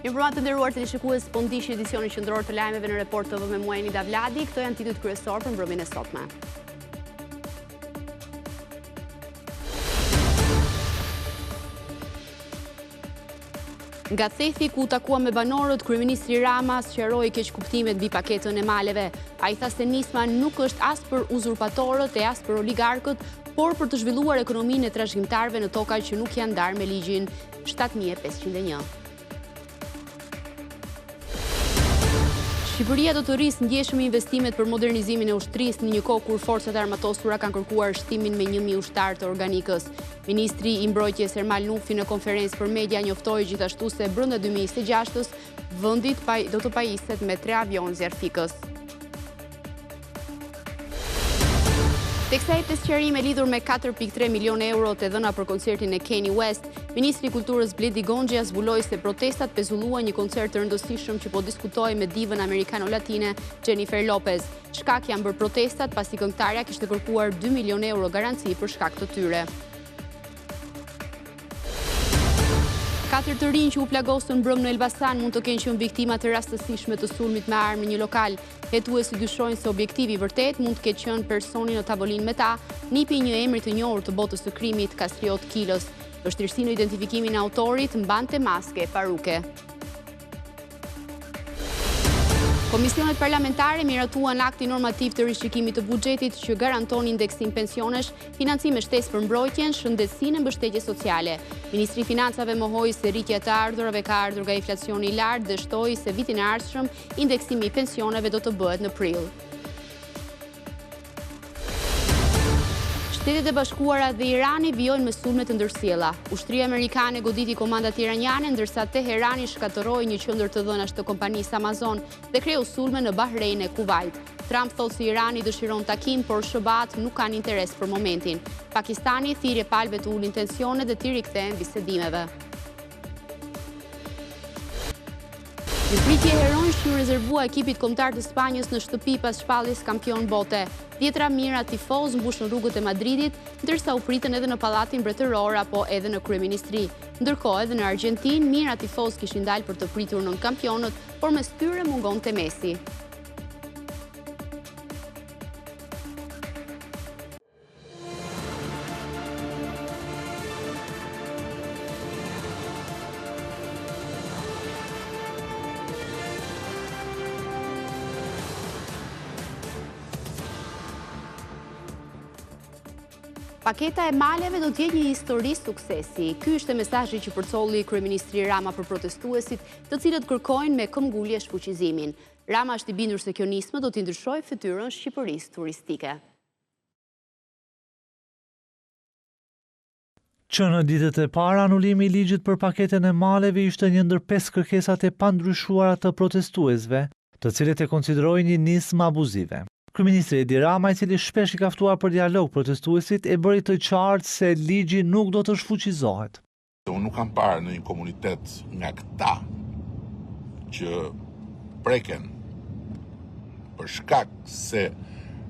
Mirëmbrëma të nderuar teleshikues, po ndiqni edicionin qendror të lajmeve në Report TV me mua Enida Vladi. Këto janë titujt kryesorë për mbrëmjen e sotme. Nga Thethi ku u takua me banorët, kryeministri Rama sqaroi keqkuptimet mbi paketën e maleve. Ai tha se nisma nuk është as për uzurpatorët e as për oligarkët, por për të zhvilluar ekonominë e trashëgimtarëve në toka që nuk janë ndarë me ligjin 7501. Shqipëria do të rrisë ndjeshëm investimet për modernizimin e ushtrisë në një kohë kur forcat e armatosura kanë kërkuar shtimin me 1000 ushtarë të organikës. Ministri i Mbrojtjes Ermal Nufi në konferencë për media njoftoi gjithashtu se brenda 2026-ës vendi do të pajiset me tre avionë zjarrfikës. Teksa jepte sqarime lidhur me 4.3 milionë euro të dhëna për koncertin e Kanye West, Ministri i Kulturës Bledi Gonxhja zbuloi se protestat pezulluan një koncert të rëndësishëm që po diskutohej me divën amerikano-latine Jennifer Lopez. Shkak janë bërë protestat pasi këngëtarja kishte kërkuar 2 milionë euro garanci për shkak të tyre. Katër të rinj që u plagosën mbrëmë në Elbasan mund të kenë qenë viktima të rastësishme të sulmit me armë në një lokal. Hetuesit dyshojnë se objektivi i vërtetë mund të ketë qenë personi në tavolinë me ta, nipi i një emri të njohur të botës së krimit, Kastriot Kilës. Vështirësi në identifikimin e autorit, mbante maske e paruke. Komisionet parlamentare miratuan aktin normativ të rishikimit të buxhetit që garanton indeksim pensionesh, financime shtesë për mbrojtjen, shëndetësinë e mbështetje sociale. Ministri i Financave mohoi se rritja e të ardhurave ka ardhur nga inflacioni i lartë dhe shtoi se vitin e ardhshëm indeksimi i pensioneve do të bëhet në prill. Shtetet e Bashkuara dhe Irani vijojnë me sulme të ndërsjella. Ushtria amerikane goditi komandat iraniane, ndërsa Teherani shkatërroi një qendër të dhënash të kompanisë Amazon dhe kreu sulme në Bahrein e Kuvajt. Trump thotë se Irani dëshiron takim, por SHBA-të nuk kanë interes për momentin. Pakistani thirrje palëve të ulin tensionet dhe t'i rikthehen bisedimeve. Një pritje heronjsh iu rezervua ekipit kombëtar të Spanjës në shtëpi pas shpalljes kampion bote. Dhjetëra mijëra tifozë mbushën rrugët e Madridit, ndërsa u pritën edhe në Pallatin Mbretëror apo edhe në Kryeministri. Ndërkohë edhe në Argjentinë, mijëra tifozë kishin dalë për të pritur nënkampionët, por mes tyre mungonte Messi. Paketa e maleve do të jetë një histori suksesi. Ky ishte mesazhi që përcolli kryeministri Rama për protestuesit, të cilët kërkojnë me këmbëngulje shfuqizimin. Rama është i bindur se kjo nismë do t'i ndryshojë fytyrën Shqipërisë turistike. Që në ditët e para, anulimi i ligjit për paketën e maleve ishte një ndër pesë kërkesat e pandryshuara të protestuesve, të cilët e konsiderojnë një nismë abuzive. Kryeministri Edi Rama, i cili shpesh i ka ftuar për dialog protestuesit, e bëri të qartë se ligji nuk do të shfuqizohet. Unë nuk kam parë ndonjë komunitet nga këta që preken për shkak se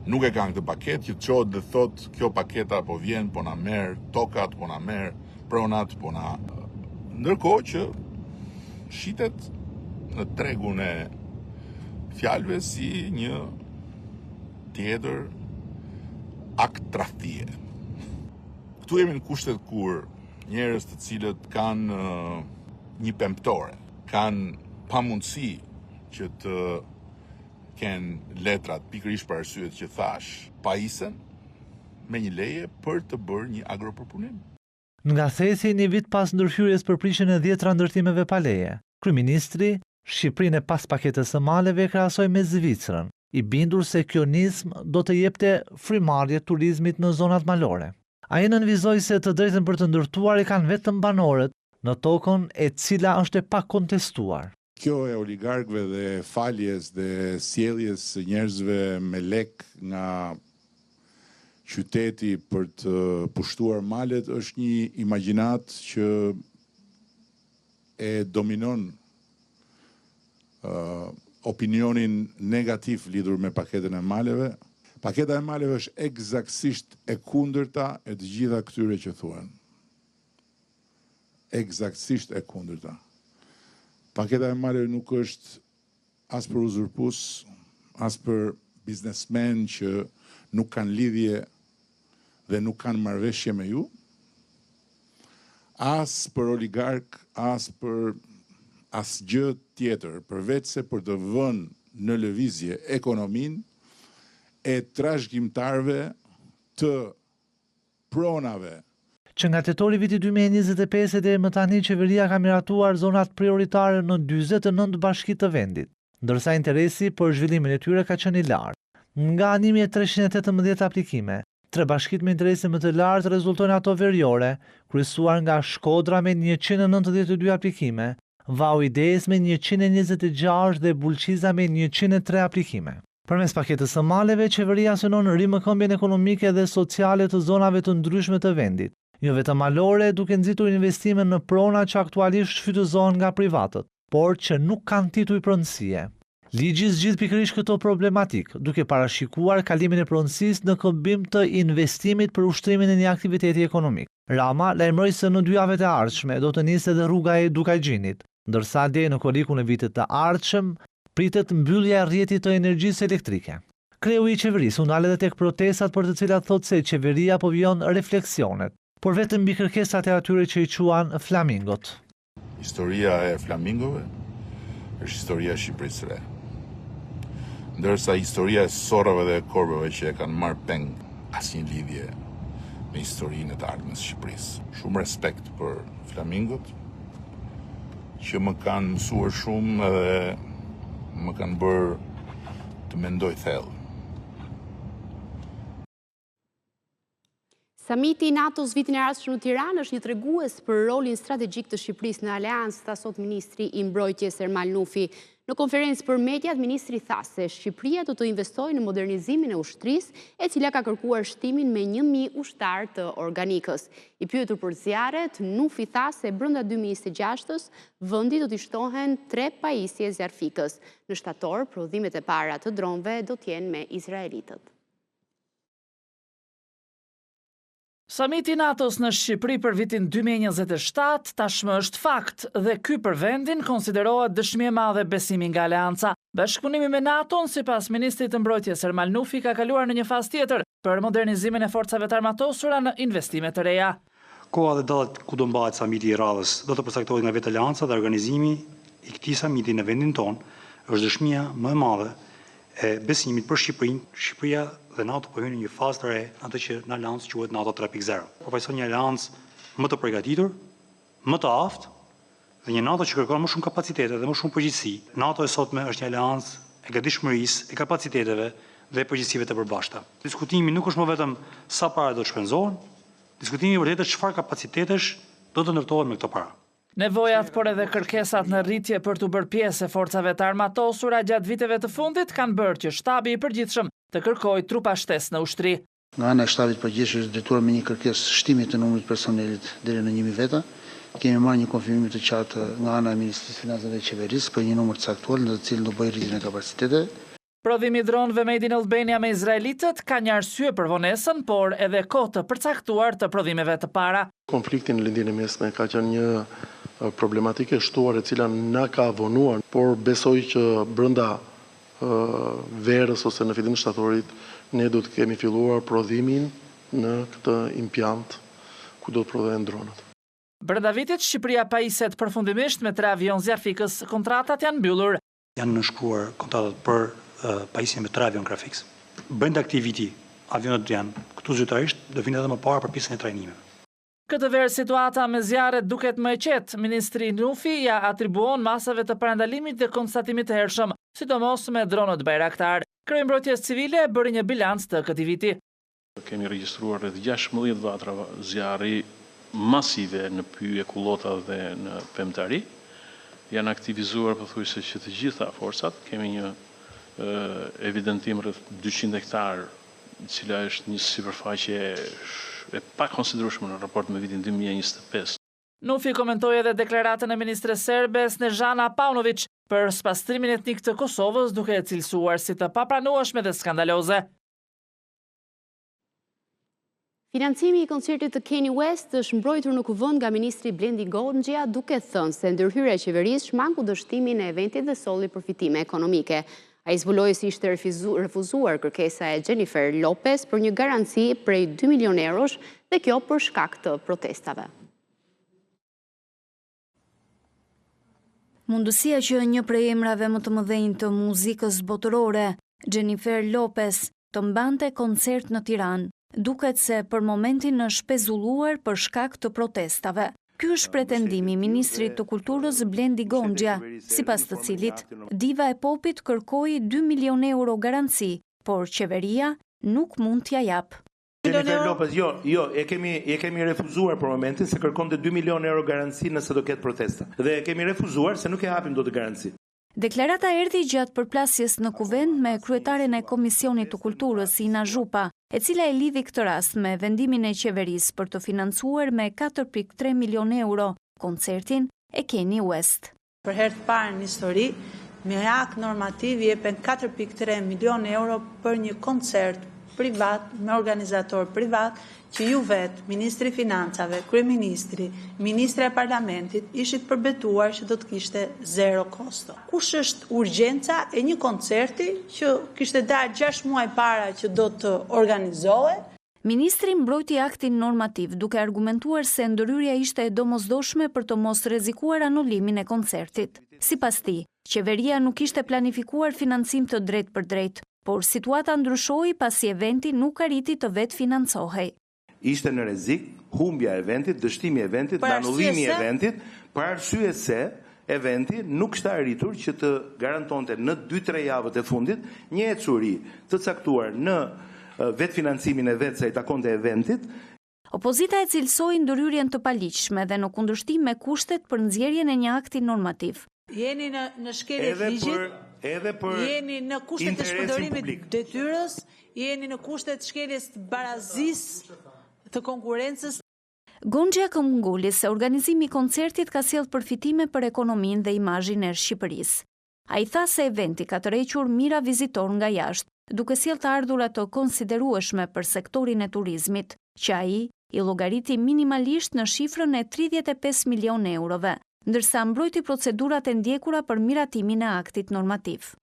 nuk e kanë këtë paketë që të çohet dhe thotë kjo paketa po vjen, po na merr tokat, po na merr pronat, po na ndërkohë që shitet në tregun e fjalëve si një tjetër akt tradhtie. Këtu jemi në kushtet kur njerëz të cilët kanë një pemtore, kanë pamundësi që të kenë letrat pikërisht për arsyet që thashë, pajisen me një leje për të bërë një agropërpunim. Nga Thethi, një vit pas ndërhyrjes për prishjen e dhjetra ndërtimeve pa leje, kryeministri, Shqipërinë e pas paketës së maleve e krahasoi me Zvicrën, i bindur se kjo nismë do të jepte frymëmarrje turizmit në zonat malore. Ai nënvizoi se të drejtën për të ndërtuar e kanë vetëm banorët në tokën e cila është e pakontestuar. Kjo e oligarkëve dhe faljes dhe sjelljes së njerëzve me lekë nga qyteti për të pushtuar malet është një imagjinatë që e dominon opinionin negativ lidhur me paketën e maleve. Paketa e maleve është ekzaktësisht e kundërta e të gjitha këtyre që thuhen. Ekzaktësisht e kundërta. Paketa e maleve nuk është as për uzurpues, as për biznesmenë që nuk kanë lidhje dhe nuk kanë marrëveshje me ju, as për oligarkë, as për asgjë tjetër, përveçse për të vënë në lëvizje ekonominë e trashëgimtarëve të pronave. Që nga tetori i vitit 2025 e deri më tani qeveria ka miratuar zonat prioritare në 49 bashki të vendit, ndërsa interesi për zhvillimin e tyre ka qenë i lartë. Nga 1318 aplikime, tre bashkitë me interesin më të lartë rezultojnë ato veriore, kryesuar nga Shkodra me 192 aplikime, Vau i Dejës me 126 dhe Bulqiza me 103 aplikime. Përmes paketës së maleve, qeveria synon rimëkëmbjen ekonomike dhe sociale të zonave të ndryshme të vendit, jo vetëm malore, duke nxitur investime në prona që aktualisht shfrytëzohen nga privatët, por që nuk kanë tituj pronësie. Ligji zgjidh pikërisht këto problematikë, duke parashikuar kalimin e pronësisë në këmbim të investimit për ushtrimin e një aktiviteti ekonomik. Rama lajmëroi se në dy javët e ardhshme do të nisë edhe rruga e Dukagjinit, ndërsa deri në korrikun e vitit të ardhshëm pritet mbyllja e rrjetit të energjisë elektrike. Kreu i qeverisë u ndal edhe tek protestat për të cilat thotë se qeveria po vijon refleksionet, por vetëm mbi kërkesat e atyre që i quan flamingot. Historia e flamingove është historia e Shqipërisë së re. Ndërsa historia e sorrave dhe e korbave që e kanë marrë peng asnjë lidhje me historinë e të ardhmes së Shqipërisë. Shumë respekt për flamingot që më kanë mësuar shumë edhe më kanë bërë të mendoj thellë. Samiti i NATO-s vitin e ardhshëm në Tiranë është një tregues për rolin strategjik të Shqipërisë në Aleancë, tha sot ministri i Mbrojtjes Ermal Nufi. Në konferencë për mediat, ministri tha se Shqipëria do të investojë në modernizimin e ushtrisë, e cila ka kërkuar shtimin me 1000 ushtarë të organikës. I pyetur për zjarret, Nufi tha se brenda 2026-ës, vendit do t'i shtohen tre pajisje zjarrfikës. Në shtator, prodhimet e para të dronëve do të jenë me izraelitët. Samiti i NATO-s në Shqipëri për vitin 2027 tashmë është fakt dhe ky për vendin konsiderohet dëshmi e madhe besimi nga Aleanca. Bashkëpunimi me NATO-n, sipas ministrit të Mbrojtjes Ermal Nufi, ka kaluar në një fazë tjetër për modernizimin e forcave të armatosura në investime të reja. Koha dhe datat ku do mbahet samiti i radhës do të përcaktohet nga vetë Aleanca dhe organizimi i këtij samiti në vendin tonë është dëshmia më e madhe e besimit për Shqipërinë, Shqipëria dhe NATO po hyjnë në një fazë të re, atë që në aleancë quhet NATO 3.0. Përfaqëson një aleancë më të përgatitur, më të aftë dhe një NATO që kërkon më shumë kapacitete dhe më shumë përgjegjësi. NATO e sotme është një aleancë e gatishmërisë, e kapaciteteve dhe e përgjegjësive të përbashkëta. Diskutimi nuk është më vetëm sa para do të shpenzohen, diskutimi i vërtetë është çfarë kapacitetesh do të ndërtohen me këto para. Nevojat, por edhe kërkesat në rritje për t'u bërë pjesë e forcave të armatosura gjatë viteve të fundit kanë bërë që Shtabi i Përgjithshëm të kërkojë trupa shtesë në ushtri. Nga ana e Shtabit të Përgjithshëm është drejtuar me një kërkesë shtimi të numrit të personelit deri në 1000 veta. Kemi marrë një konfirmim të qartë nga ana e Ministrisë së Financave dhe Qeverisë për një numër të caktuar në të cilin do bëjë rritjen e kapaciteteve. Prodhimi i dronëve Made in Albania me izraelitët ka një arsye për vonesën, por edhe kohë të përcaktuar të prodhimeve të para. Konflikti në Lindjen e Mesme ka qenë një problematikë e shtuar e cila na ka vonuar, por besoj që brenda verës ose në fillim të shtatorit ne do të kemi filluar prodhimin në këtë impiant ku do të prodhohen dronët. Brenda vitit, Shqipëria pajiset përfundimisht me tre avionë zjarrfikës, kontratat janë mbyllur. Janë nënshkruar kontratat për pajisjen me tre avionë Grafix. Brenda këtij viti avionët janë këtu zyrtarisht, do vinë edhe më parë për pjesën e trajnimeve. Këtë verë situata me zjarret duket më e qetë. Ministri Nufi ia atribuon masave të parandalimit dhe konstatimit të hershëm, sidomos me dronët Bayraktar. Kreu i Mbrojtjes Civile bëri një bilanc të këtij viti. Kemi regjistruar rreth 16 vatra zjarri masive në pyje, kullota dhe në pemëtari. Janë aktivizuar pothuajse që të gjitha forcat. Kemi një evidentim rreth 200 hektar, e cila është një sipërfaqe e pakonsiderueshme në raport me vitin 2025. Nufi komentoi edhe deklaratën e ministres serbe Snezhana Paunoviq për spastrimin etnik të Kosovës duke e cilësuar si të papranueshme dhe skandaloze. Financimi i koncertit të Kanye West është mbrojtur në Kuvend nga ministri Blendi Gonxhja duke thënë se ndërhyrja e qeverisë shmangu dështimin e eventit dhe solli përfitime ekonomike. Ai zbuloi se ishte refuzuar kërkesa e Jennifer Lopez për një garanci prej 2 milionë eurosh dhe kjo për shkak të protestave. Mundësia që një prej emrave më të mëdhenj të muzikës botërore, Jennifer Lopez, të mbante koncert në Tiranë, duket se për momentin është pezulluar për shkak të protestave. Ky është pretendimi i ministrit të Kulturës Blendi Gonxhja, sipas të cilit, diva e popit kërkoi 2 milionë euro garanci, por qeveria nuk mund t'ia japë. Jennifer Lopez, jo, jo, e kemi e kemi refuzuar për momentin se kërkonte 2 milionë euro garanci nëse do ketë protesta. Dhe e kemi refuzuar se nuk e japim dot garanci. Deklarata erdhi gjatë përplasjes në Kuvend me kryetaren e Komisionit të Kulturës, Ina Zhupa, e cila e lidhi këtë rast me vendimin e qeverisë për të financuar me 4.3 milionë euro koncertin e Kanye West. Për herë të parë në histori, me akt normativ jepen 4.3 milionë euro për një koncert privat me organizator privat që ju vetë, Ministri i Financave, Kryeministri, Ministrja e Parlamentit, ishit përbetuar që do të kishte zero kosto. Kush është urgjenca e një koncerti që kishte dalë 6 muaj para që do të organizohet? Ministri mbrojti aktin normativ, duke argumentuar se ndërhyrja ishte e domosdoshme për të mos rrezikuar anulimin e koncertit. Sipas tij, qeveria nuk kishte planifikuar financim të drejtpërdrejtë, por situata ndryshoi pasi eventi nuk arriti të vetëfinancohej. Ishte në rrezik humbja e eventit, dështimi i eventit dhe anullimi i eventit, për arsye se eventi nuk kishte arritur që të garantonte në 2-3 javët e fundit një ecuri të caktuar në vetëfinancimin e vet sa i takonte eventit. Opozita e cilësoi ndërhyrjen të paligjshme dhe në kundërshtim me kushtet për nxjerrjen e një akti normativ. Jeni në në shkelje të ligjit, edhe për jeni në kushtet e shpërdorimit detyrës, jeni në kushtet e shkeljes të barazisë të konkurrencës. Gonxhja këmbënguli se organizimi i koncertit ka sjellë përfitime për ekonominë dhe imazhin e Shqipërisë. Ai tha se eventi ka tërhequr mijëra vizitorë nga jashtë, duke sjellë të ardhura të konsiderueshme për sektorin e turizmit, që ai i llogariti minimalisht në shifrën e 35 milionë eurove, ndërsa mbrojti procedurat e ndjekura për miratimin e aktit normativ.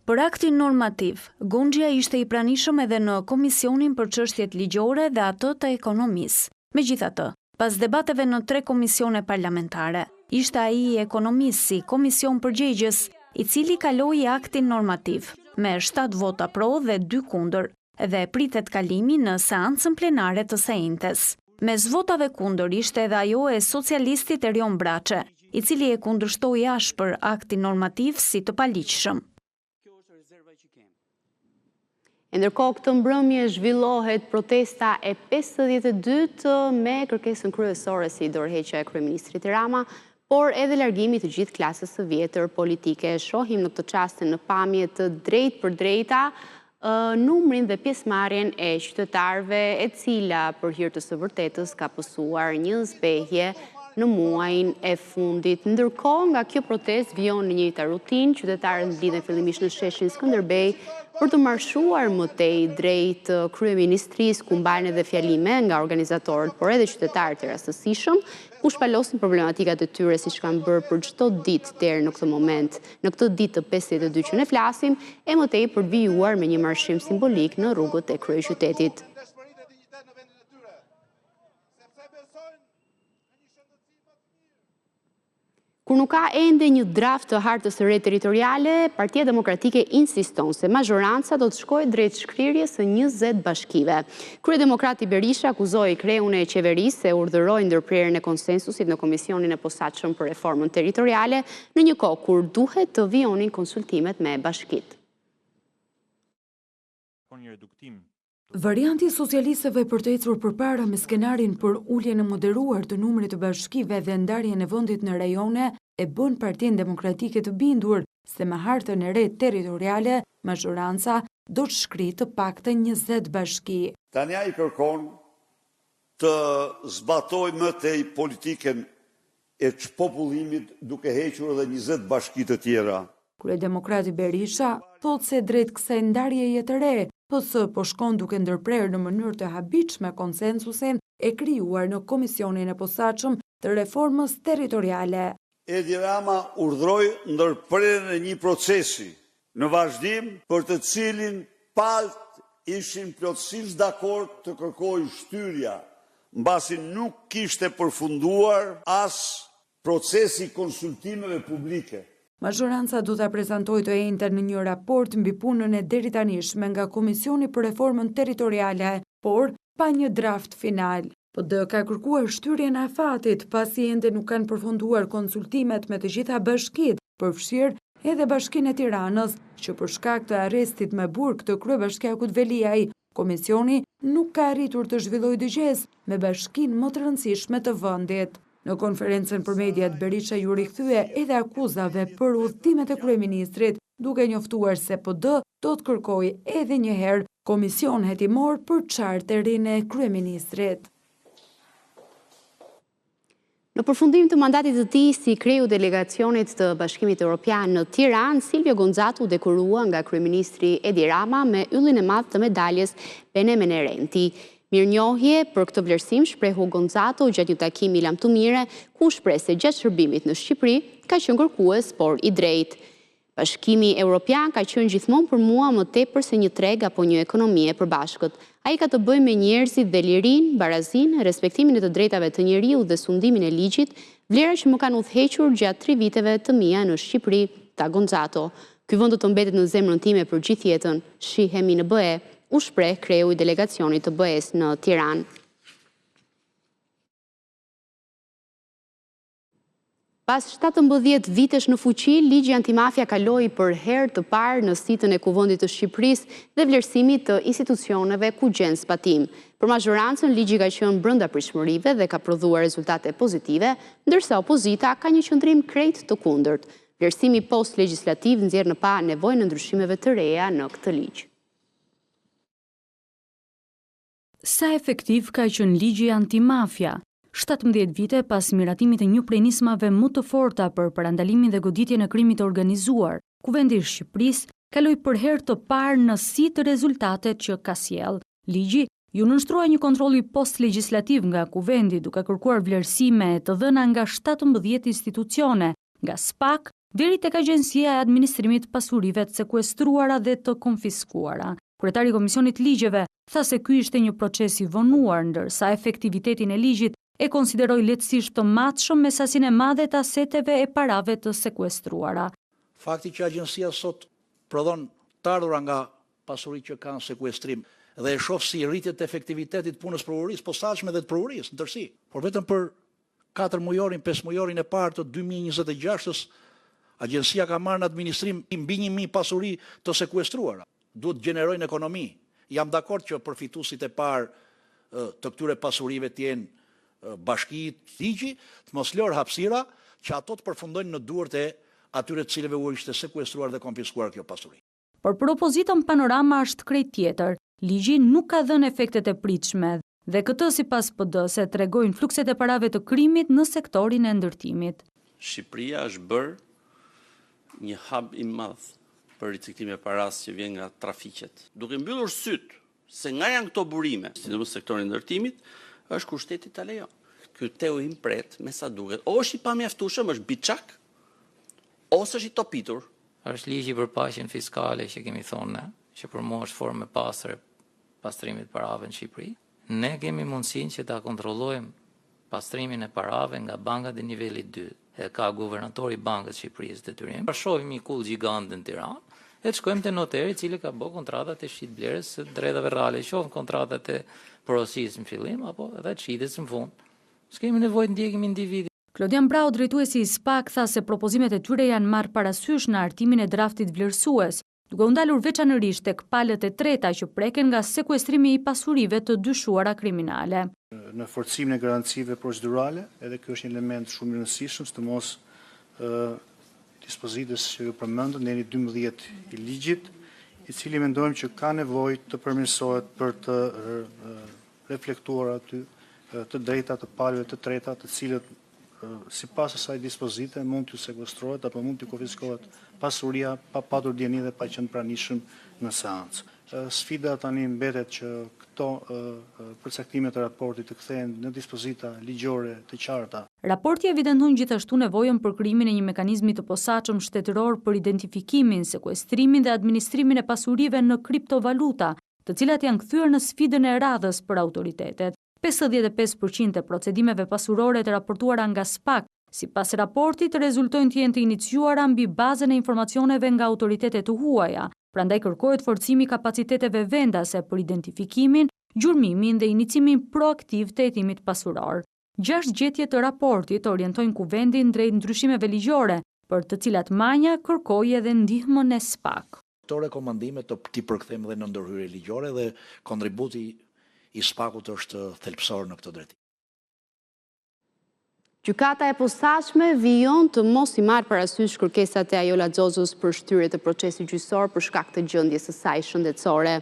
Për aktin normativ, Gonxhja ishte i pranishëm edhe në Komisionin për Çështjet Ligjore dhe atë të Ekonomisë. Megjithatë, pas debateve në tre komisione parlamentare, ishte ai i Ekonomisë si komision përgjegjës, i cili kaloi aktin normativ, me shtatë vota pro dhe dy kundër, dhe pritet kalimi në seancën plenare të së enjtes. Mes votave kundër ishte edhe ajo e socialistit Erion Braçe, i cili e kundërshtoi ashpër aktin normativ si të paligjshëm. E ndërkohë këtë mbrëmje zhvillohet protesta e 52 me kërkesën kryesore si dorëheqja e kryeministrit Rama, por edhe largimi i të gjithë klasës së vjetër politike. Shohim në këtë çaste në pamje të drejtpërdrejta numrin dhe pjesëmarrjen e qytetarëve e cila për hir të së vërtetës ka pësuar një zbehje në muajin e fundit. Ndërkohë nga kjo protestë vijon e njëjta rutinë, qytetarët mblidhen fillimisht në sheshin Skënderbej për të marshuar më tej drejt kryeministrisë ku mbahen edhe fjalime nga organizatorët, por edhe qytetarë të rastësishëm, ku shpalosin problematikat e tyre siç kanë bërë për çdo ditë deri në këtë moment, në këtë ditë të 52 që ne flasim, e më tej për të vijuar me një marshim simbolik në rrugët e kryeqytetit. Kur nuk ka ende një draft të hartës së re territoriale, Partia Demokratike insiston se mazhoranca do të shkojë drejt shkrirjes së 20 bashkive. Kryedemokrati Berisha akuzoi kreun e qeverisë se urdhëroi ndërprerjen e konsensusit në Komisionin e Posaçëm për Reformën Territoriale në një kohë kur duhet të vijonin konsultimet me bashkitë. Varianti i socialistëve për të ecur përpara me skenarin për uljen e moderuar të numrit të bashkive dhe ndarjen e vendit në rajone e bën Partinë Demokratike të bindur se me hartën e re territoriale, mazhoranca do të shkrijë të paktën 20 bashki. Tani ai kërkon të zbatojë më tej politikën e çpopullimit duke hequr edhe 20 bashki të tjera. Kryedemokrati Berisha thotë se drejt kësaj ndarjeje të re. PS po shkon duke ndërprerë në mënyrë të habitshme konsensusin e krijuar në Komisionin e Posaçëm të Reformës Territoriale. Edi Rama urdhëroi ndërprerjen e një procesi në vazhdim për të cilin palët ishin plotësisht dakord të kërkohej shtyrja, mbasi nuk kishte përfunduar as procesi i konsultimeve publike. Mazhoranca do ta prezantojë të enjten një raport mbi punën e deritanishme nga Komisioni për Reformën Territoriale, por pa një draft final. PD ka kërkuar shtyrjen e afatit, pasi ende nuk kanë përfunduar konsultimet me të gjitha bashkitë, përfshirë edhe Bashkinë e Tiranës, që për shkak të arrestit me burg të kryebashkiakut Veliaj, komisioni nuk ka arritur të zhvillojë dëgjesë me bashkinë më të rëndësishme të vendit. Në konferencën për mediat, Berisha iu rikthye edhe akuzave për udhëtimet e kryeministrit, duke njoftuar se PD do të kërkojë edhe një herë komision hetimor për çarterin e kryeministrit. Në përfundim të mandatit të tij si kreu i delegacionit të Bashkimit Europian në Tiranë, Silvio Gonzato u dekorua nga kryeministri Edi Rama me yllin e madh të medaljes Benemerenti. Mirënjohje për këtë vlerësim shprehu Gonzato gjatë një takimi lamtumire, ku u shpreh se gjatë shërbimit në Shqipëri ka qenë kërkues, por i drejtë. Bashkimi Europian ka qenë gjithmonë për mua më tepër se një treg apo një ekonomi e përbashkët. Ai ka të bëjë me njerëzit dhe lirinë, barazinë, respektimin e të drejtave të njeriut dhe sundimin e ligjit, vlera që më kanë udhëhequr gjatë tri viteve të mia në Shqipëri, tha Gonzato. Ky vend do të mbetet në zemrën time për gjithë jetën. Shihemi në BE, u shpreh kreu i delegacionit të BE-së në Tiranë. Pas 17 vitesh në fuqi, ligji antimafia kaloi për herë të parë në sitën e Kuvendit të Shqipërisë dhe vlerësimit të institucioneve ku gjen zbatim. Për mazhorancën, ligji ka qenë brenda pritshmërive dhe ka prodhuar rezultate pozitive, ndërsa opozita ka një qëndrim krejt të kundërt. Vlerësimi post-legjislativ nxjerr në pah nevojën e ndryshimeve të reja në këtë ligj. Sa efektiv ka qenë ligji antimafia? 17 vite pas miratimit të një prej nismave më të forta për parandalimin dhe goditjen e krimit të organizuar, Kuvendi i Shqipërisë kaloi për herë të parë në sitë rezultatet që ka sjellë. Ligji iu nënshtrua një kontrolli post-legjislativ nga Kuvendi, duke kërkuar vlerësime e të dhëna nga 17 institucione, nga SPAK deri tek Agjencia e Administrimit të Pasurive të Sekuestruara dhe të Konfiskuara. Kryetari i Komisionit të Ligjeve tha se ky ishte një proces i vonuar, ndërsa efektivitetin e ligjit e konsideroi lehtësisht të matshëm me sasinë e madhe të aseteve e parave të sekuestruara. Fakti që agjencia sot prodhon të ardhura nga pasuritë që kanë sekuestrim dhe e shoh si rritje të efektivitetit të punës së prokurorisë posaçme dhe të prokurorisë në tërësi, por vetëm për katërmujorin, pesëmujorin e parë të 2026-ës, agjencia ka marrë në administrim mbi 1000 pasuri të sekuestruara. Duhet të gjenerojnë ekonomi. Jam dakord që përfituesit e parë të këtyre pasurive të jenë bashkitë, ligji, të mos lërë hapësira që ato të përfundojnë në duart e atyre të cilëve u ishte sekuestruar dhe konfiskuar kjo pasuri. Por për opozitën panorama është krejt tjetër. Ligji nuk ka dhënë efektet e pritshme dhe këtë sipas PD-së e tregojnë flukset e parave të krimit në sektorin e ndërtimit. Shqipëria është bërë një hub i madh për riciklimin e parasë që vjen nga trafiqet. Duke mbyllur sytë se nga janë këto burime, sidomos në sektorin e ndërtimit, është kur shteti ta lejon. Ky tehu i mprehtë, me sa duket, o është i pamjaftueshëm, është biçak, ose është i topitur. Është ligji për paqen fiskale që kemi thonë ne, që për mua është formë e pastër e pastrimit të parave në Shqipëri. Ne kemi mundësinë që ta kontrollojmë pastrimin e parave nga bankat e nivelit 2. E ka guvernatori i Bankës së Shqipërisë detyrim. Pra shohim një kullë gjigante në Tiranë, e të shkojmë te noteri i cili ka bërë kontratat e shitblerjes së drejtave reale, qoftë kontratat e porosisë në fillim apo edhe të shitjes në fund. S'kemi nevojë të ndjekim individin. Klodian Braho, drejtuesi i SPAK, tha se propozimet e tyre janë marrë parasysh në hartimin e draftit vlerësues, duke u ndalur veçanërisht tek palët e treta që preken nga sekuestrimi i pasurive të dyshuara kriminale. Në forcimin e garancive procedurale, edhe ky është një element shumë i rëndësishëm, sidomos dispozitës që ju përmendët, neni 12 i ligjit, i cili mendojmë që ka nevojë të përmirësohet për të reflektuar aty të drejta të palëve të treta, të cilët sipas asaj dispozite mund t'ju sekuestrohet apo mund t'ju konfiskohet pasuria pa patur dijeni dhe pa qenë pranishëm në seancë. Sfida tani mbetet që këto përcaktime të raportit të kthehen në dispozita ligjore të qarta. Raporti evidenton gjithashtu nevojën për krijimin e një mekanizmi të posaçëm shtetëror për identifikimin, sekuestrimin dhe administrimin e pasurive në kriptovaluta, të cilat janë kthyer në sfidën e radhës për autoritetet. 55 për qind e procedimeve pasurore të raportuara nga SPAK, sipas raportit, rezultojnë të jenë të iniciuara mbi bazën e informacioneve nga autoritete të huaja, prandaj kërkohet forcimi i kapaciteteve vendase për identifikimin, gjurmimin dhe inicimin proaktiv të hetimit pasuror. Gjashtë gjetje të raportit orientojnë Kuvendin drejt ndryshimeve ligjore, për të cilat Manja kërkoi edhe ndihmën e SPAK. Këto rekomandime të t'i përkthejmë dhe në ndërhyrje ligjore dhe kontributi i SPAK-ut është thelbësor në këtë drejtim. Gjykata e Posaçme vijon të mos i marrë parasysh kërkesat e Ajola Xoxës për shtyrje të procesit gjyqësor për shkak të gjendjes së saj shëndetësore.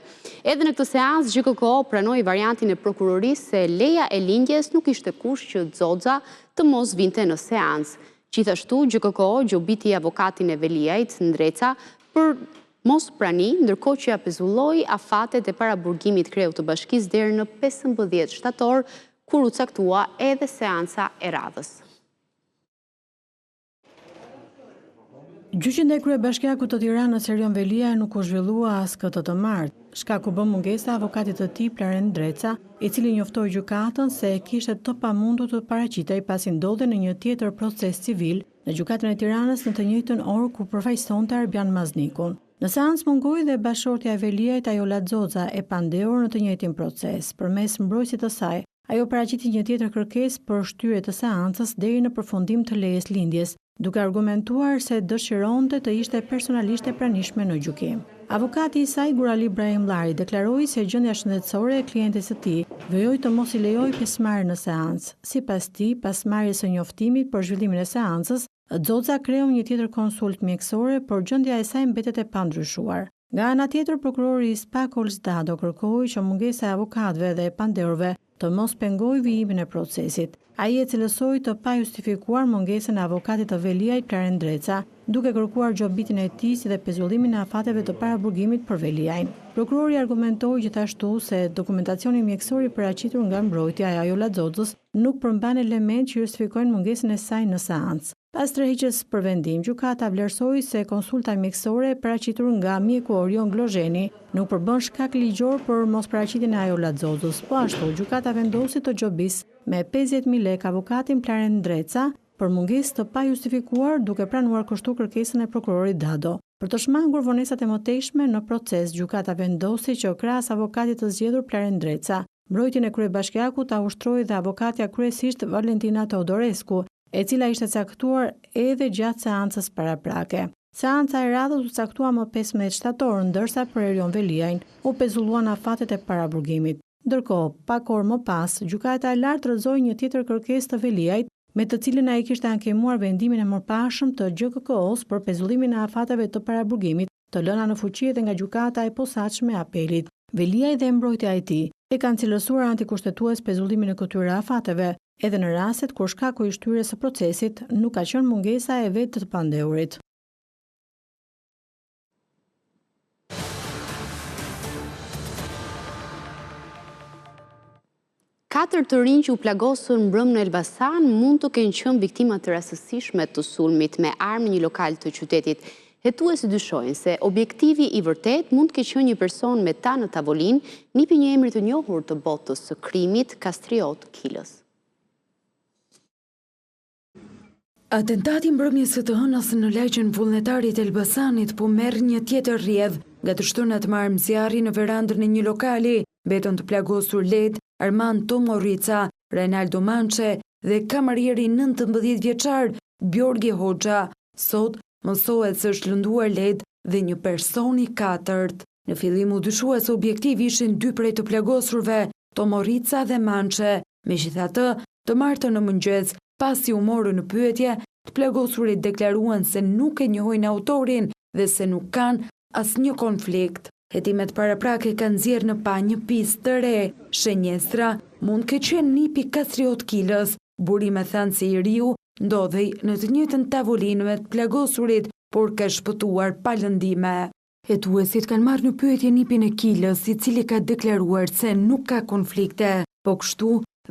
Edhe në këtë seancë, GJKKO pranoi variantin e prokurorisë se leja e lindjes nuk ishte kusht që Xoxa të mos vinte në seancë. Gjithashtu, GJKKO gjobiti avokatin e Veliajt, Ndreca, për mosprani, ndërkohë që ia pezulloi afatet e paraburgimit kreut të bashkisë deri në 15 shtator, kur u caktua edhe seanca e radhës. Gjyqi ndaj kryebashkiakut të Tiranës Erion Veliaj nuk u zhvillua as këtë të martë. Shkak u bë mungesa e avokatit të tij Plarent Ndreca, i cili njoftoi gjykatën se e kishte të pamundur të paraqitej pasi ndodhej në një tjetër proces civil në Gjykatën e Tiranës në të njëjtën orë ku përfaqësonte Arbjan Maznikun. Në seancë mungoi dhe bashkëshortja e Veliajt, Ajola Xoxa, e pandehur në të njëjtin proces. Përmes mbrojtësit të saj, ajo paraqiti një tjetër kërkesë për shtyrje të seancës deri në përfundim të lejes lindjes, duke argumentuar se dëshironte të ishte personalisht e pranishme në gjykim. Avokati i saj, Gurali Brahimllari, deklaroi se gjendja shëndetësore e klientes së tij vijoi të mos i lejojë pjesëmarrjen në seancë. Sipas tij, pas marrjes së njoftimit për zhvillimin e seancës, Xoxa kreu një tjetër konsultë mjekësore, por gjendja e saj mbetet e pandryshuar. Nga ana tjetër, prokurori i SPAK Ols Dado kërkoi që mungesa e avokatëve dhe e pandehurve të mos pengojë vijimin e procesit. Ai e cilësoi të pajustifikuar mungesën e avokatit të Veliajt Plarent Ndreca, duke kërkuar gjobitjen e tij si dhe pezullimin e afateve të paraburgimit për Veliajn. Prokurori argumentoi gjithashtu se dokumentacioni mjekësor i paraqitur nga mbrojtja e Ajola Xoxës nuk përmban elementë që justifikojnë mungesën e saj në seancë. Pas tërheqjes për vendim, gjykata vlerësoi se konsulta mjekësore e paraqitur nga mjeku Orion Glozheni nuk përbën shkak ligjor për mosparaqitjen e Ajola Xoxës. Po ashtu, gjykata vendosi të gjobisë me 50.000 lekë avokatin Plarent Ndreca për mungesë të pajustifikuar, duke pranuar kështu kërkesën e prokurorit Dado. Për të shmangur vonesat e mëtejshme në proces, gjykata vendosi që krahas avokatit të zgjedhur Plarent Ndreca, Mbrojtjen e kryebashkiakut ta ushtrojë dhe avokatja kryesisht Valentina Teodorescu, e cila ishte caktuar edhe gjatë seancës paraprake. Seanca e radhës u caktua më 15 shtator, ndërsa për Erion Veliajn u pezulluan afatet e paraburgimit. Ndërkohë, pak orë më pas, Gjykata e Lartë rrëzoi një tjetër kërkesë të Veliajt, me të cilën ai kishte ankimuar vendimin e mëparshëm të GJKKO-së për pezullimin e afateve të paraburgimit, të lëna në fuqi edhe nga Gjykata e Posaçme e Apelit. Veliaj dhe mbrojtja e tij e kanë cilësuar antikushtetues pezullimin e këtyre afateve, edhe në rastet kur shkaku i shtyrjes së procesit nuk ka qenë mungesa e vetë të pandehurit. Katër të rinj që u plagosën mbrëmë në Elbasan mund të kenë qenë viktima të rastësishme të sulmit me armë në një lokal të qytetit. Hetuesit dyshojnë se objektivi i vërtetë mund të ketë qenë një person me ta në tavolinë, nipi i një emri të njohur të botës së krimit, Kastriot Kilës. Atentati i mbrëmjes së të hënës në lagjen Vullnetari të Elbasanit po merr një tjetër rrjedhë. Nga të shtënat me armë zjarri në verandën e një lokali, mbetën të plagosur lehtë Armand Tomorrica, Renaldo Mançe dhe kamarieri 19 vjeçar Bjorgi Hoxha. Sot mësohet se është lënduar lehtë dhe një person i katërt. Në fillim u dyshua se objektiv ishin dy prej të plagosurve, Tomorrica dhe Mançe. Megjithatë, të martën në mëngjes, pasi u morën në pyetje, të plagosurit deklaruan se nuk e njohin autorin dhe se nuk kanë asnjë konflikt. Hetimet paraprake kanë nxjerrë në pah një pistë të re. Shënjestra mund të ketë qenë nipi i Kastriot Kilës. Burime thanë se i riu ndodhej në të njëjtën tavolinë me të plagosurit, por ka shpëtuar pa lëndime. Hetuesit kanë marrë në pyetje nipin e Kilës, i cili ka deklaruar se nuk ka konflikte. Po kështu,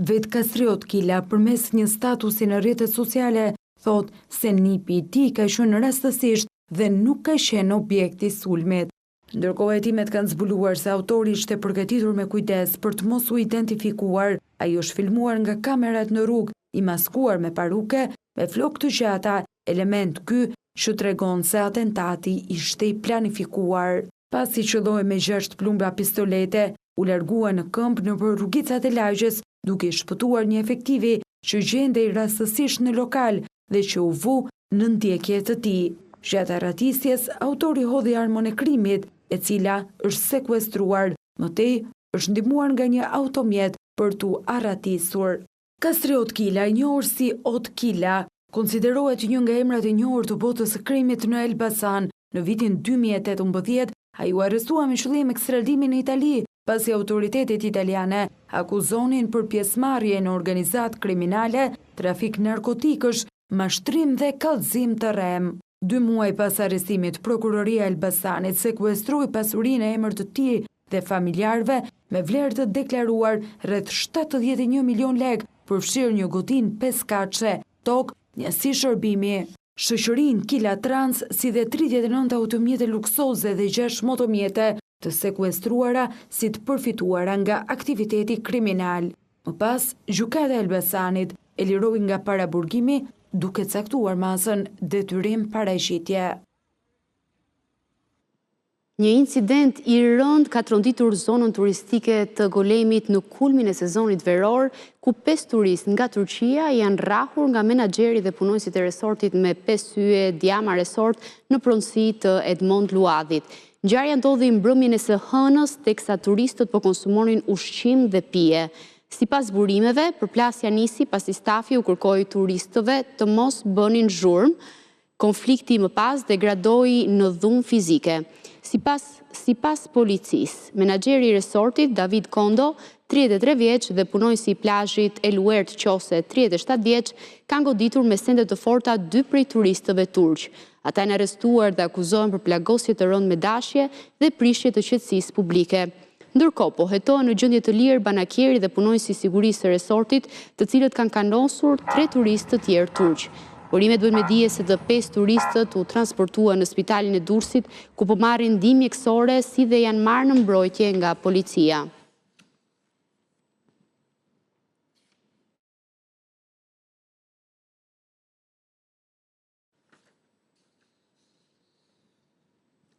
vetë Kastriot Kila përmes një statusi në rrjetet sociale thotë se nipi i tij ka qenë rastësisht dhe nuk ka qenë objekt i sulmit. Ndërkohë hetimet kanë zbuluar se autori ishte përgatitur me kujdes për të mos u identifikuar. Ai është filmuar nga kamerat në rrugë, i maskuar me paruke, me flokë të gjata, element ky që tregon se atentati ishte i planifikuar. Pasi qëlloi me 6 plumba pistolete, u largua në këmbë nëpër rrugicat e lagjes, duke i shpëtuar një efektivi që gjendej rastësisht në lokal dhe që u vu në ndjekje të tij. Gjatë arratisjes, autori hodhi armën e krimit, e cila është sekuestruar. Më tej, është ndihmuar nga një automjet për t'u arratisur. Kastriot Kila, i njohur si Ot Kila, konsiderohet një nga emrat e njohur të botës së krimit në Elbasan. Në vitin 2018, ai u arrestua me qëllim ekstradimin në Itali, pasi autoritetet italiane akuzonin për pjesëmarrje në organizatë kriminale, trafik narkotikësh, mashtrim dhe kallëzim të rremë. Dy muaj pas arrestimit, Prokuroria e Elbasanit sekuestroi pasurinë në emër të tij dhe familjarëve me vlerë të deklaruar rreth 71 milionë lekë, përfshirë një godinë pesëkatëshe, tokë, njësi shërbimi, shoqërinë Kila Trans si dhe 39 automjete luksoze dhe 6 motomjete të sekuestruara si të përfituara nga aktiviteti kriminal. Më pas, Gjykata e Elbasanit e liroi nga paraburgimi duke caktuar masën detyrim paraqitje. Një incident i rëndë ka tronditur zonën turistike të Golemit në kulmin e sezonit veror, ku 5 turistë nga Turqia janë rrahur nga menaxheri dhe punonjësit e resortit me 5 yje Diama Resort në pronësi të Edmond Luadhit. Ngjarja ndodhi mbrëmjen e së hënës, teksa turistët po konsumonin ushqim dhe pije. Sipas burimeve, përplasja nisi pasi stafi u kërkoi turistëve të mos bënin zhurmë, Konflikti më pas degradoi në dhunë fizike. Sipas sipas policisë, menaxheri i resortit, David Kondo, 33 vjeç dhe punonjësi i plazhit Eluert Qose, 37 vjeç, kanë goditur me sende të forta dy prej turistëve turq. Ata janë arrestuar dhe akuzohen për plagosje të rëndë me dashje dhe prishje të qetësisë publike. Ndërkohë, po hetohen në gjendje të lirë banakieri dhe punonjësi i sigurisë së resortit, të cilët kanë kanosur tre turistë të tjerë turq. Burimet bëjnë me dije se të pesë turistët u transportuan në spitalin e Durrësit, ku po marrin ndihmë mjekësore si dhe janë marrë në mbrojtje nga policia.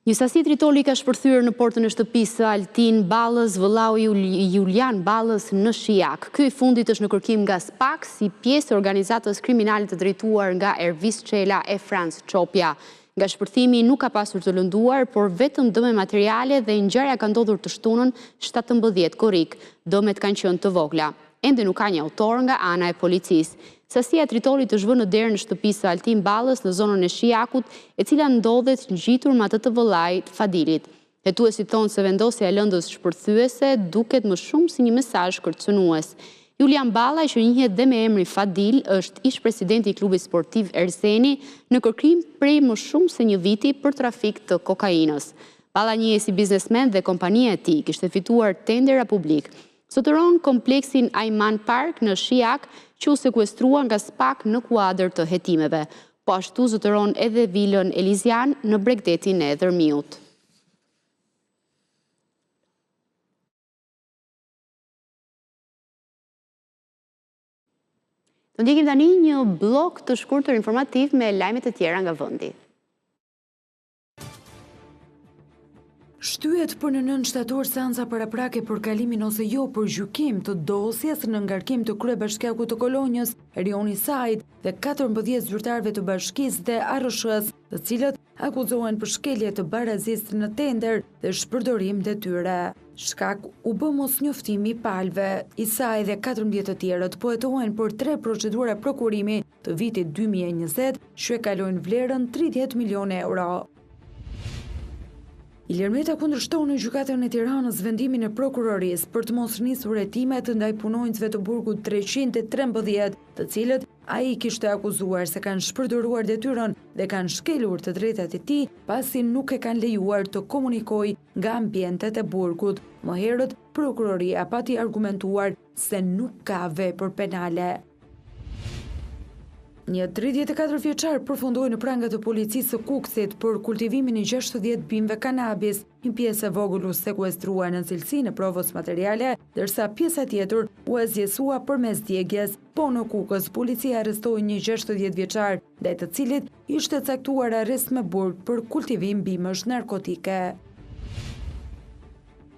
Një sasi tritoli ka shpërthyer në portën e shtëpisë së Altin Ballës, vëllau i Julian Ballës në Shijak. Ky i fundit është në kërkim nga SPAK si pjesë e organizatës kriminale të drejtuar nga Ervis Çela e Franc Çopja. Nga shpërthimi nuk ka pasur të lënduar, por vetëm dëme materiale dhe ngjarja ka ndodhur të shtunën 17 korrik. Dëmet kanë qenë të vogla. Ende nuk ka një autor nga ana e policisë. Sasia e tritolit është vënë në derën e shtëpisë së Altin Ballës në zonën e Shijakut, e cila ndodhet ngjitur me atë të vëllait, Fadilit. Hetuesit thonë se vendosja e lëndës shpërthyese duket më shumë si një mesazh kërcënues. Julian Balla, që njihet dhe me emrin Fadil, është ish-presidenti i klubit sportiv Erzeni, në kërkim prej më shumë se një viti për trafik të kokainës. Balla njihej si biznesmen dhe kompania e tij kishte fituar tendera publikë. Zotëron kompleksin Ajman Park në Shijak, që u sekuestrua nga SPAK në kuadër të hetimeve. Po ashtu zotëron edhe vilën Elizian në bregdetin e Dhërmiut. Do ndjekim tani një bllok të shkurtër informativ me lajme të tjera nga vendi. Shtyhet për në 9 shtator seanca paraprake për kalimin ose jo për gjykim të dosjes në ngarkim të kryebashkiakut të Kolonjës, Erion Isait dhe 14 zyrtarëve të bashkisë dhe ARRSH-së, të cilët akuzohen për shkelje të barazisë në tender dhe shpërdorim detyre. Shkak u bë mosnjoftimi i palëve. Isai dhe 14 të tjerët po hetohen për tre procedura prokurimi të vitit 2020 që e kalojnë vlerën 30 milionë euro. Ilir Meta kundërshton në Gjykatën e Tiranës vendimin e Prokurorisë për të mos nisur hetimet ndaj punonjësve të burgut 313, të cilët ai i kishte akuzuar se kanë shpërdoruar detyrën dhe kanë shkelur të drejtat e tij pasi nuk e kanë lejuar të komunikojë nga ambientet e burgut. Më herët, Prokuroria pati argumentuar se nuk ka vepër penale. Një 34 vjeçar përfundoi në pranga të policisë së Kukësit për kultivimin e 60 bimëve kanabis. Një pjesë e vogël u sekuestrua në cilësinë e provës materiale, ndërsa pjesa tjetër u asgjësua përmes djegies. Po në Kukës, policia arrestoi një 60 vjeçar, ndaj të cilit ishte caktuar arrest me burg për kultivim bimësh narkotike.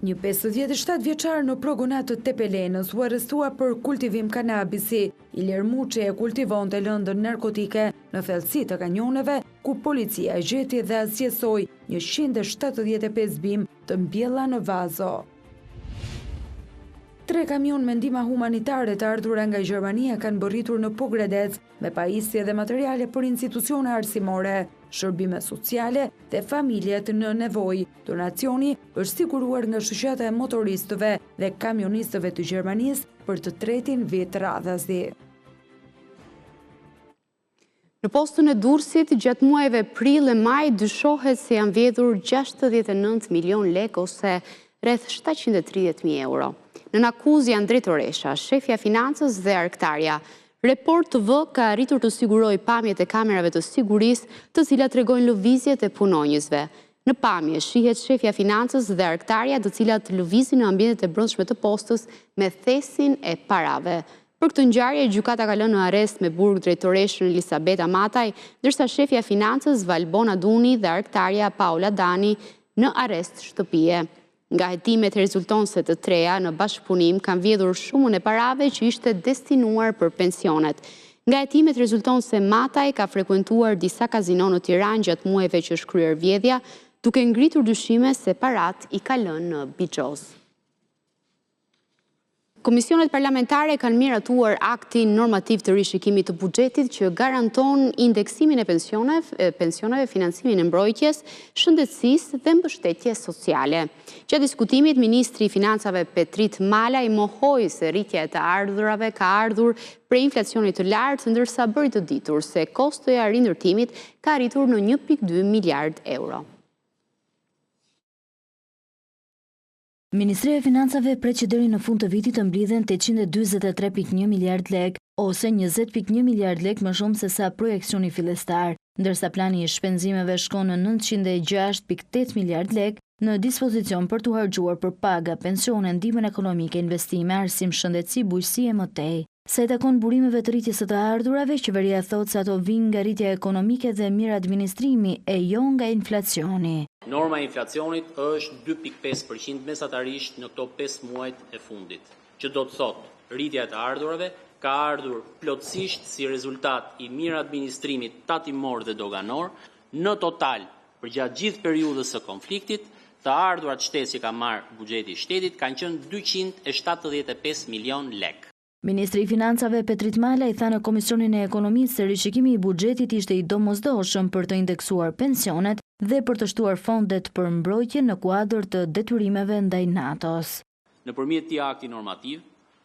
Një 57 vjeçar në Progonat të Tepelenës u arrestua për kultivim kanabisi. Ilir Muçi e kultivonte lëndën narkotike në thellësi të kanioneve, ku policia gjeti dhe asgjësoi 175 bimë të mbjella në vazo. Tre kamionë me ndihma humanitare të ardhura nga Gjermania kanë mbërritur në Pogradec me pajisje dhe materiale për institucione arsimore, shërbime sociale dhe familjet në nevojë. Donacioni është siguruar nga Shoqata e Motoristëve dhe Kamionistëve të Gjermanisë për të tretin vit radhazi. Në postën e Durrësit, gjatë muajve prill e maj, dyshohet se janë vjedhur 69 milion lekë ose rreth 730.000 euro. Nën akuzë janë drejtoresha, shefja e financës dhe arkëtarja. Report TV ka arritur të sigurojë pamjet e kamerave të sigurisë, të cilat tregojnë lëvizjet e punonjësve. Në pamje shihet shefja e financës dhe arkëtarja të cilat lëvizin në ambientet e brendshme të postës me thesin e parave. Për këtë ngjarje, gjykata ka lënë në arrest me burg drejtoreshën Elisabeta Mataj, ndërsa shefja e financës Valbona Duni dhe arkëtarja Paola Dani në arrest shtëpie. Nga hetimet rezulton se të treja në bashkëpunim kanë vjedhur shumën e parave që ishte destinuar për pensionet. Nga hetimet rezulton se Mataj ka frekuentuar disa kazino në Tiranë gjatë muajve që është kryer vjedhja, duke ngritur dyshime se paratë i ka lënë në bixhoz. Komisionet parlamentare kanë miratuar aktin normativ të rishikimit të buxhetit që garanton indeksimin e pensioneve, financimin e mbrojtjes, shëndetësisë dhe mbështetjes sociale. Gjatë diskutimit, ministri i Financave Petrit Malaj mohoi se rritja e të ardhurave ka ardhur prej inflacionit të lartë, ndërsa bëri të ditur se kostoja e rindërtimit ka arritur në 1.2 miliard euro. Ministria e Financave pret që deri në fund të vitit të mblidhen 843.1 miliard lekë, ose 20.1 miliard lekë më shumë sesa projeksioni fillestar, ndërsa plani i shpenzimeve shkon në 906.8 miliard lekë në dispozicion për t'u harxhuar për paga, pensione, ndihmën ekonomike, investime, arsim, shëndetësi, bujqësi e më tej. Sa i takon burimeve të rritjes së të ardhurave, qeveria thotë se ato vijnë nga rritja ekonomike dhe miradministrimi e jo nga inflacioni. Norma e inflacionit është 2.5% mesatarisht në këto 5 muajt e fundit, që do të thotë rritja e të ardhurave ka ardhur plotësisht si rezultat i miradministrimit tatimor dhe doganor. Në total, përgjatë gjithë periudhës së konfliktit, të ardhurat shtesë që ka marrë buxheti i shtetit kanë qenë 275 milion lekë. Ministri i Financave Petrit Malaj tha në Komisionin e Ekonomisë se rishikimi i buxhetit ishte i domosdoshëm për të indeksuar pensionet dhe për të shtuar fondet për mbrojtjen në kuadër të detyrimeve ndaj NATO-s. Nëpërmjet këtij akti normativ,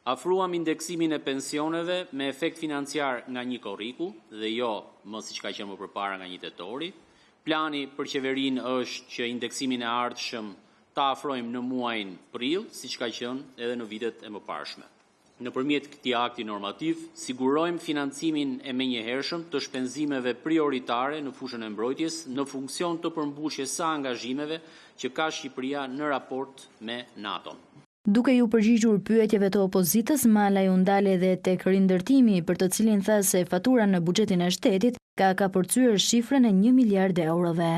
afruam indeksimin e pensioneve me efekt financiar nga një korriku dhe jo më siç ka qenë më përpara nga një tetori. Plani për qeverinë është që indeksimin e ardhshëm ta afrojmë në muajin prill, siç ka qenë edhe në vitet e mëparshme. Nëpërmjet këtij akti normativ, sigurojmë financimin e menjëhershëm të shpenzimeve prioritare në fushën e mbrojtjes në funksion të përmbushjes së angazhimeve që ka Shqipëria në raport me NATO-n. Duke iu përgjigjur pyetjeve të opozitës, Malaj u ndal edhe tek rindërtimi, për të cilin tha se fatura në buxhetin e shtetit ka kapërcyer shifrën e një miliard eurove.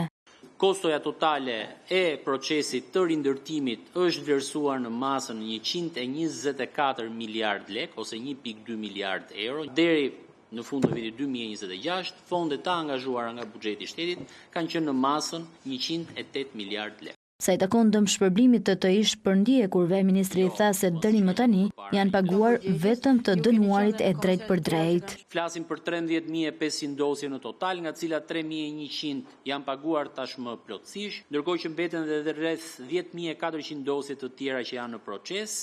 Kostoja totale e procesit të rindërtimit është vlerësuar në masën 124 miliard lekë ose 1.2 miliard euro. Deri në fund të vitit 2026, fondet të angazhuara nga buxheti i shtetit kanë qenë në masën 108 miliard lekë. Sa i takon dëmshpërblimit të të ish përndjekurve, ministri tha se deri më tani janë paguar vetëm të dënuarit e drejtpërdrejtë. Flasim për 13.500 dosje në total, nga të cilat 3.100 janë paguar tashmë plotësisht, ndërkohë që mbeten edhe rreth 10.400 dosje të tjera që janë në proces.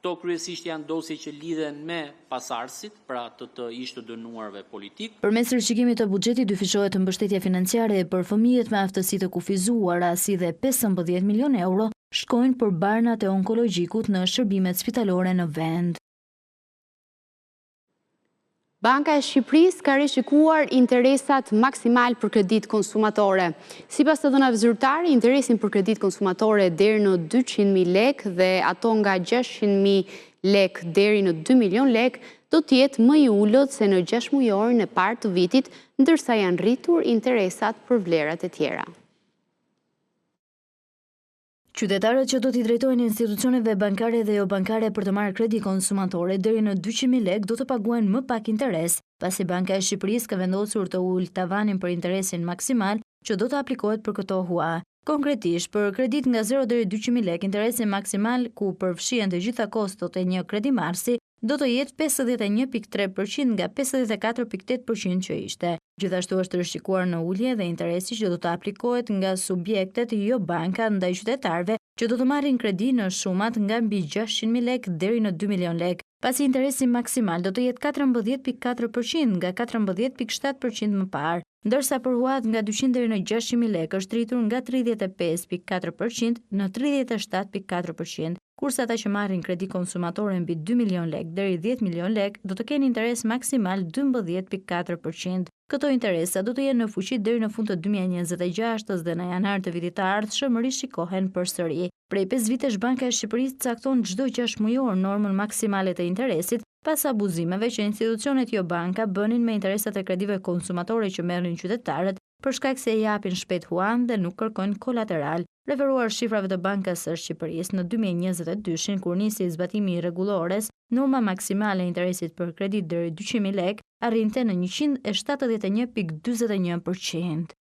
Këto kryesisht janë dosje që lidhen me pasardhësit, pra të të ish të dënuarve politikë. Përmes rishikimit të buxhetit dyfishohet mbështetja financiare për fëmijët me aftësi të kufizuara, si dhe 15 milionë euro shkojnë për barnat e onkologjikut në shërbimet spitalore në vend. Banka e Shqipërisë ka rishikuar interesat maksimal për kreditë konsumatore. Sipas të dhënave zyrtare, interesin për kreditë konsumatore deri në 200.000 lekë dhe ato nga 600.000 lekë deri në 2 milion lekë do të jetë më i ulët se në gjashtëmujorin e parë të vitit, ndërsa janë rritur interesat për vlerat e tjera. Qytetarët që do t'i drejtohen institucioneve bankare dhe jobankare për të marrë kredi konsumatore deri në 200.000 lekë do të paguajnë më pak interes, pasi Banka e Shqipërisë ka vendosur të ulë tavanin për interesin maksimal që do të aplikohet për këto hua. Konkretisht, për kreditë nga 0 deri 200.000 lekë, interesi maksimal ku përfshihen të gjitha kostot e një kredimarrësi do të jetë 51.3 për qind nga 54.8 për qind që ishte. Gjithashtu është rishikuar në ulje dhe interesi që do të aplikohet nga subjektet jo banka ndaj qytetarëve që do të marrin kredi në shumat nga mbi 600.000 lekë deri në 2 milion lekë, pasi interesi maksimal do të jetë 14.4 për qind nga 14.7 për qind më parë, ndërsa për huat nga 200 deri në 600.000 lekë është rritur nga 35.4 për qind në 37.4 për qind, kurse ata që marrin kredi konsumatore mbi 2 milion lekë deri 10 milion lekë do të kenë interes maksimal 12.4 për qind. Këto interesa do të jenë në fuqi deri në fund të 2026-ës dhe në janar të vitit të ardhshëm rishikohen përsëri. Prej 5 vitesh Banka e Shqipërisë cakton çdo 6 mujor normën maksimale të interesit pas abuzimeve që institucionet jo banka bënin me interesat e kredive konsumatore që merrnin qytetarët për shkak se e japin shpejt huan dhe nuk kërkojnë kolateral. Referuar shifrave të Bankës së Shqipërisë, në 2022-shin, kur nisi zbatimi i rregullores, norma maksimale e interesit për kreditë deri 200.000 lekë arrinte në 171.41%.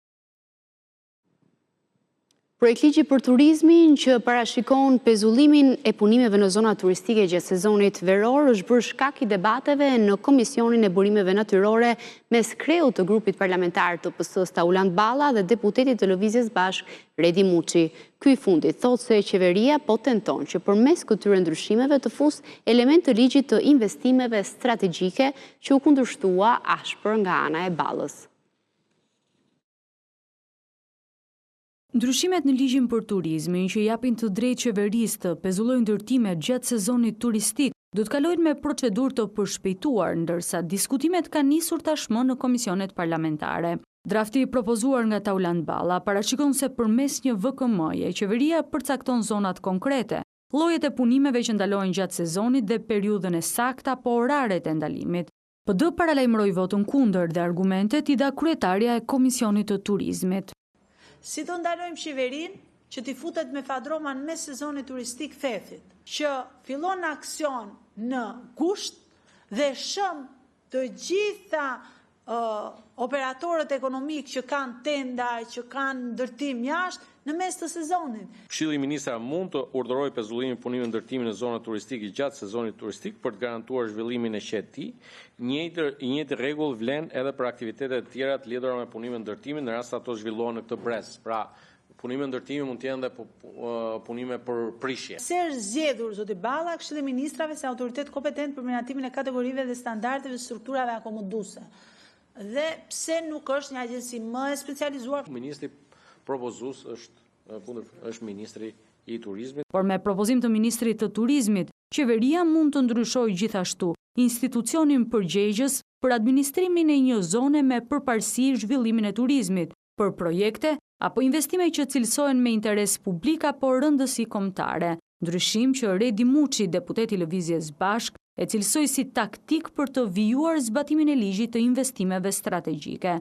Projektligji për turizmin që parashikon pezullimin e punimeve në zona turistike gjatë sezonit veror është bërë shkak i debateve në Komisionin e Burimeve Natyrore mes kreut të grupit parlamentar të PS-së Taulant Balla dhe deputetit të Lëvizjes Bashkë Redi Muçi. Ky i fundit thotë se qeveria po tenton që përmes këtyre ndryshimeve të fusë elementë të ligjit të investimeve strategjike që u kundërshtua ashpër nga ana e Ballës. Ndryshimet në ligjin për turizmin që i japin të drejtë qeverisë të pezullojë ndërtimet gjatë sezonit turistik do të kalojnë me procedurë të përshpejtuar, ndërsa diskutimet kanë nisur tashmë në komisionet parlamentare. Drafti i propozuar nga Taulant Balla parashikon se përmes një VKM-je qeveria përcakton zonat konkrete, llojet e punimeve që ndalohen gjatë sezonit dhe periudhën e saktë apo oraret e ndalimit. PD paralajmëroi votën kundër dhe argumentet i dha kryetarja e Komisionit të Turizmit. Si do ndalojmë qeverinë që t'i futet me fadroma në mes sezonit turistik Thethit, që fillon aksion në gusht dhe shemb të gjitha operatorët ekonomikë që kanë tenda, që kanë ndërtim jashtë, në mes të sezonit. Këshilli i Ministrave mund të urdhërojë pezullimin e punimeve ndërtimi në zona turistike gjatë sezonit turistik për të garantuar zhvillimin e qetë të tij. Njëjtë, i njëjti rregull vlen edhe për aktivitete të tjera të lidhura me punime ndërtimi në rast se ato zhvillohen në këtë brez. Pra, punime ndërtimi mund të jenë dhe punime për prishje. Pse është zgjedhur zoti Balla, Këshilli i Ministrave si autoritet kompetent për miratimin e kategorive dhe standardeve të strukturave akomoduese? Dhe pse nuk është një agjenci më e specializuar? Ministri propozues është kundër është ministri i turizmit. Por me propozim të ministrit të turizmit, qeveria mund të ndryshojë gjithashtu institucionin përgjegjës për administrimin e një zone me përparësi zhvillimin e turizmit, për projekte apo investime që cilësohen me interes publik apo rëndësi kombëtare. Ndryshim që Redi Muçi, deputet i Lëvizjes Bashkë, e cilësoi si taktikë për të vijuar zbatimin e ligjit të investimeve strategjike.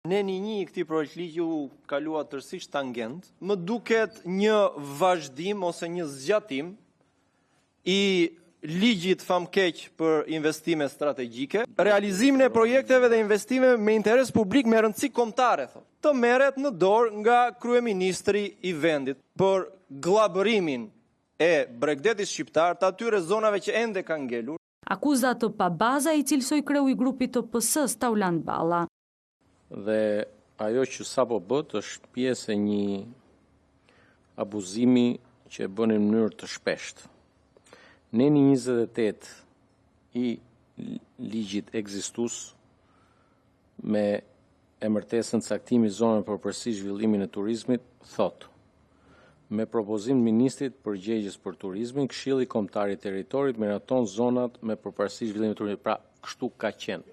Neni një i këtij projektligji u kalua tërësisht tangent. Më duket një vazhdim ose një zgjatim i Ligjit famkeq për investime strategjike, realizimin e projekteve dhe investimeve me interes publik me rëndësi kombëtare, thotë, të merret në dorë nga kryeministri i vendit për gllabërimin e bregdetit shqiptar të atyre zonave që ende kanë ngelur. Akuza të pabaza i cilësoi kreu i grupit të PS-së, Taulant Balla. Dhe ajo që sapo bëtë është pjesë e një abuzimi që e bëni në mënyrë të shpeshtë. Neni 28 i ligjit ekzistues me emërtesën caktimi i zonave për përparësi zhvillimin e turizmit, thotë, Me propozim të ministrit përgjegjës për turizmin, Këshilli Kombëtar i Territorit miraton zonat me përparësi zhvillimin e turizmit. Pra, kështu ka qenë.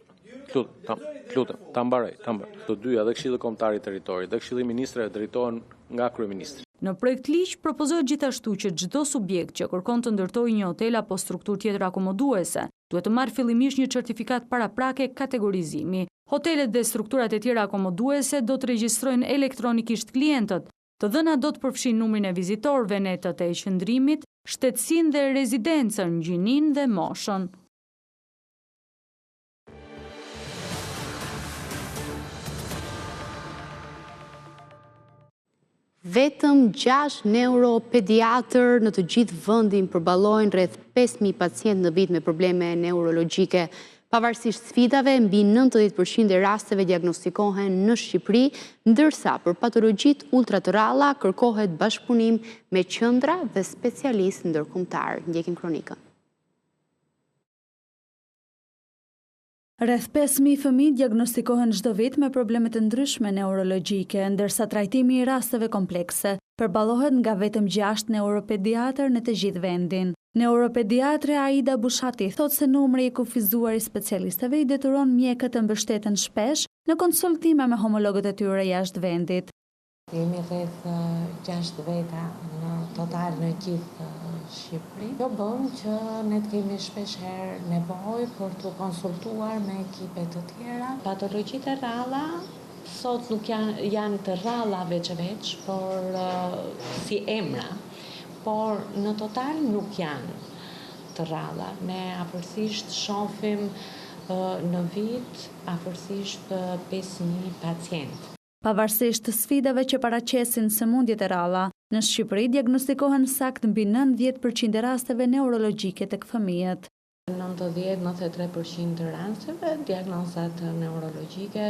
Lutem, lutem, ta mbaroj, ta mbaroj. Të dyja, dhe Këshilli Kombëtar i Territorit dhe Këshilli i Ministrave drejtohen nga kryeministri. Në projektligj propozohet gjithashtu që çdo subjekt që kërkon të ndërtojë një hotel apo strukturë tjetër akomoduese, duhet të marrë fillimisht një certifikatë paraprake kategorizimi. Hotelet dhe strukturat e tjera akomoduese do të regjistrojnë elektronikisht klientët. Të dhënat do të përfshijnë numrin e vizitorëve, netët e qëndrimit, shtetësinë dhe rezidencën, gjininë dhe moshën. Vetëm 6 neuropediatër në të gjithë vendin përballojnë rreth 5.000 pacientë në vit me probleme neurologjike. Pavarësisht sfidave, mbi 90% e rasteve diagnostikohen në Shqipëri, ndërsa për patologjitë ultra të rralla kërkohet bashkëpunim me qendra dhe specialistë ndërkombëtarë. Ndjekim kronikën. Rreth 5000 fëmijë diagnostikohen çdo vit me probleme të ndryshme neurologjike, ndërsa trajtimi i rasteve komplekse përballohet nga vetëm 6 neuropediatër në të gjithë vendin. Neuropediatre Aida Bushati thotë se numri i kufizuar i specialistëve i detyron mjekët të mbështeten shpesh në konsultime me homologët e tyre jashtë vendit. Jemi rreth 6 veta në total në gjithë Shqipëri. Kjo bën që ne të kemi shpesh herë nevojë për t'u konsultuar me ekipe të tjera. Patologjitë e rralla sot nuk janë janë të rralla veç e veç, por si emra, por në total nuk janë të rralla. Ne afërsisht shohim në vit afërsisht 5000 pacientë. Pavarësisht sfidave që paraqesin sëmundjet e rralla, në Shqipëri diagnostikohen saktë mbi 90 për qind e rasteve neurologjike tek fëmijët. 90, 93 për qind të rasteve, diagnozat neurologjike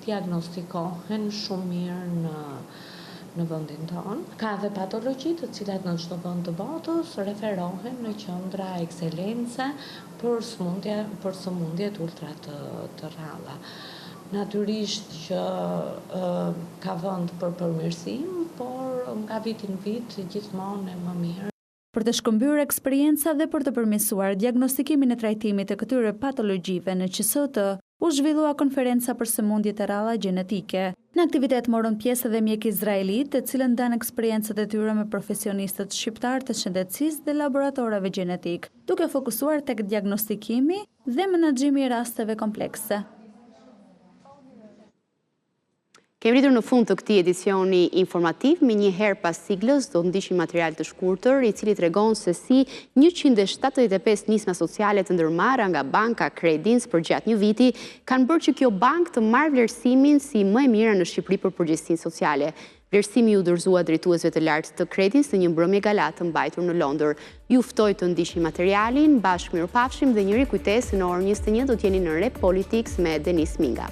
diagnostikohen shumë mirë në në vendin tonë. Ka dhe patologji të cilat në çdo vend të botës referohen në qendra ekselence për sëmundje, për sëmundjet ultra të të rralla. Natyrisht që ka vend për përmirësim, por nga viti në vit gjithmonë e më mirë. Për të shkëmbyer eksperienca dhe për të përmirësuar diagnostikimin e trajtimit të këtyre patologjive në QSUT, u zhvillua konferenca për sëmundjet e rralla gjenetike. Në aktivitet morën pjesë edhe mjekë izraelitë, të cilët ndanë eksperiencat e tyre me profesionistët shqiptarë të shëndetësisë dhe laboratorëve gjenetikë, duke fokusuar tek diagnostikimi dhe menaxhimi i rasteve komplekse. Kemi arritur në fund të këtij edicioni informativ, menjëherë pas siglës do të ndiqni material të shkurtër, i cili tregon se si 175 nisma sociale të ndërmarra nga banka Credins përgjatë një viti, kanë bërë që kjo bankë të marrë vlerësimin si më e mira në Shqipëri për përgjegjësinë sociale. Vlerësimi iu dorëzua drejtuesve të lartë të Credins në një mbrëmje gala të mbajtur në Londër. Ju ftoj të ndiqni materialin, bashkë mirupafshim dhe një rikujtesë në orën 21 do të jeni në Repolitix me Denis Minga.